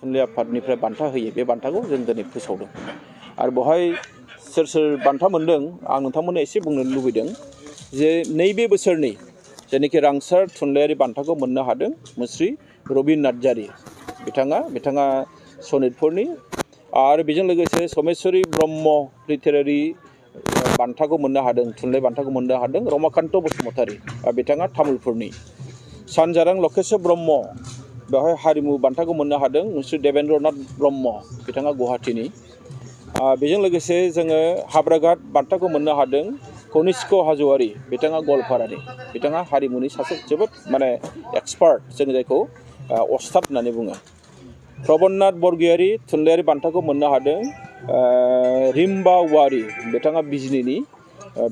थुनलाइ आफादनिफ्राय बान्था होयो बे बान्थाखौ जों दिनै फोसावदों आरो बेवहाय सोर सोर बान्था मोन्दों आं नोंथांमोननो एसे बुंनो लुबैदों जे नैबे बोसोरनि जेनाखि रांसार थुनलाइयारि बान्थाखौ मोननो हादों मुस्रि रबिन नार्जारि बिथाङा सनितपुरनि आरो बेजों लोगोसे समेश्वरी ब्रह्म लिटारेरि बान्थाखौ मोननो हादों थुनलाइ बान्थाखौ मोननो हादों रमाकान्त बसुमतारी बिथाङा तामुलपुरनि सानजारां लकेश्वर ब्रह्म बेवहाय हारिमु बान्थाखौ मोननो हादों मुस्रि देवेन्द्रनाथ ब्रह्म बिथाङा गुवाहाटीनि बेजों लोगोसे जोङो हाब्राघाट बान्थाखौ मोननो हादों कनिष्क हाज'वारि बिथाङा गवालपारानि बिथाङा हारिमुनि सासे जोबोद माने एक्सपार्ट जों जायखौ अस्थाद होननानै बुङो प्रबन्नाथ बरगयारि थुनलाइयारि बान्थाखौ मोननो हादों रिम्बा वारि बिथाङा बिजनीनि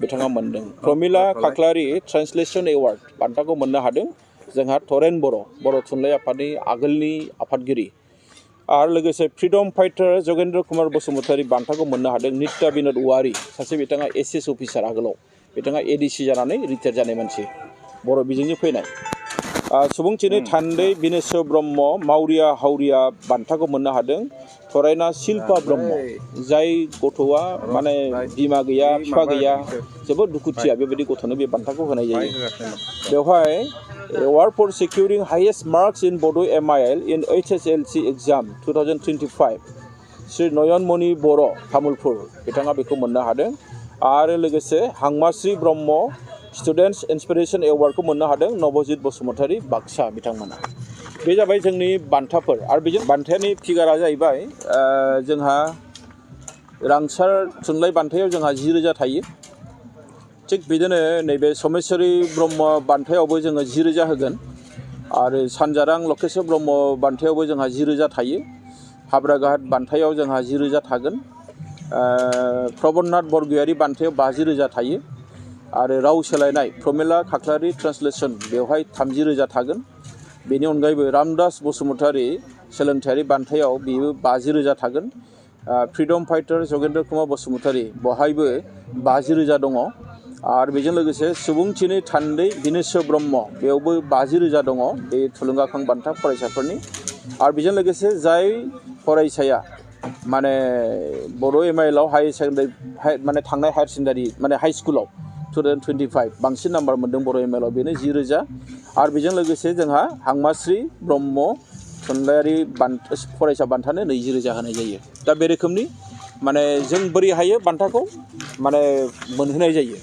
बिथाङा मोनदों प्रमिला खाख्लारि ट्रान्सलेसन एवार्ड बान्थाखौ मोननो हादों जोंहा तरेन बर' थुनलाइ आफादनि आगोलनि आफादगिरि आरो लोगोसे फ्रिडम फाइटार जगेन्द्र कुमार बसुमतारी बान्थाखौ मोननो हादों नित्या बिनोद औवारि सासे बिथाङा एसएस अफिसार आगोलाव बिथाङा एडिसि जानानै रिटायार जानाय मानसि बर' बिजोंजों फैनाय सुबुंथिनि थान्दै बिनेस्वर ब्रह्म मावरिया हावरिया बान्थाखौ मोननो हादों थरायना शिल्पा ब्रह्म जाय गथ'आ माने बिमा गैया बिफा गैया जोबोद दुखुथिया बेबायदि गथ'नो बे बान्थाखौ होनाय जायो बेवहाय award for securing highest marks in Bodo' MIL in HSLC exam 2025 Shri Nayanmoni Boro' Tamulpur बिथाङा बेखौ मोननो हादों आरो लोगोसे हांमाश्री ब्रह्म स्टुडेन्ट्स इन्सपिरेसन एवार्डखौ मोननो हादों नबजित बसुमतारी बाक्सा बिथांमोना बे जाबाय जोंनि बान्थाफोर आरो बेजों बान्थानि फिगारा जाहैबाय जोंहा रांसार थुनलाइ बान्थायाव जोंहा 10,000 थायो थिग बिदिनो नैबे समेश्वरी ब्रह्म बान्थायावबो जोङो 10,000 होगोन आरो सानजारां लकेश्वर ब्रह्म बान्थायावबो जोंहा 10,000 थायो हाब्राघाट बान्थायाव जोंहा 10,000 थागोन प्रबन्नाथ बरगयारि बान्थायाव 50,000 थायो आरो राव सोलायनाय प्रमिला खाख्लारि ट्रान्सलेसन बेवहाय 30,000 थागोन बेनि अनगायैबो रामदास बसुमतारी सोलोंथायारि बान्थायाव बेयो 50,000 थागोन फ्रिडम फाइटार जगेन्द्र कुमार बसुमतारी बेवहायबो 50,000 दङ आरो बेजों लोगोसे सुबुंथिनि थान्दै बिनेस्वर ब्रह्म बेयावबो 50,000 दङ बे थुलुंगाखां बान्था फरायसाफोरनि आरो बेजों लोगोसे जाय फरायसाया माने बर' एमआइएलआव हाई सेकेन्डारि माने थांनाय हायार सेकेन्डारि माने हाई स्कुलाव 2025 बांसिन नाम्बार मोन्दों बर' एमआइएलआव बेनो 10,000 आरो बेजों लोगोसे जोंहा हांमाश्री ब्रह्म थुनलाइयारि फरायसा बान्थानो 20,000 होनाय जायो दा बे रोखोमनि माने जों बोरै हायो बान्थाखौ माने मोनहोनाय जायो।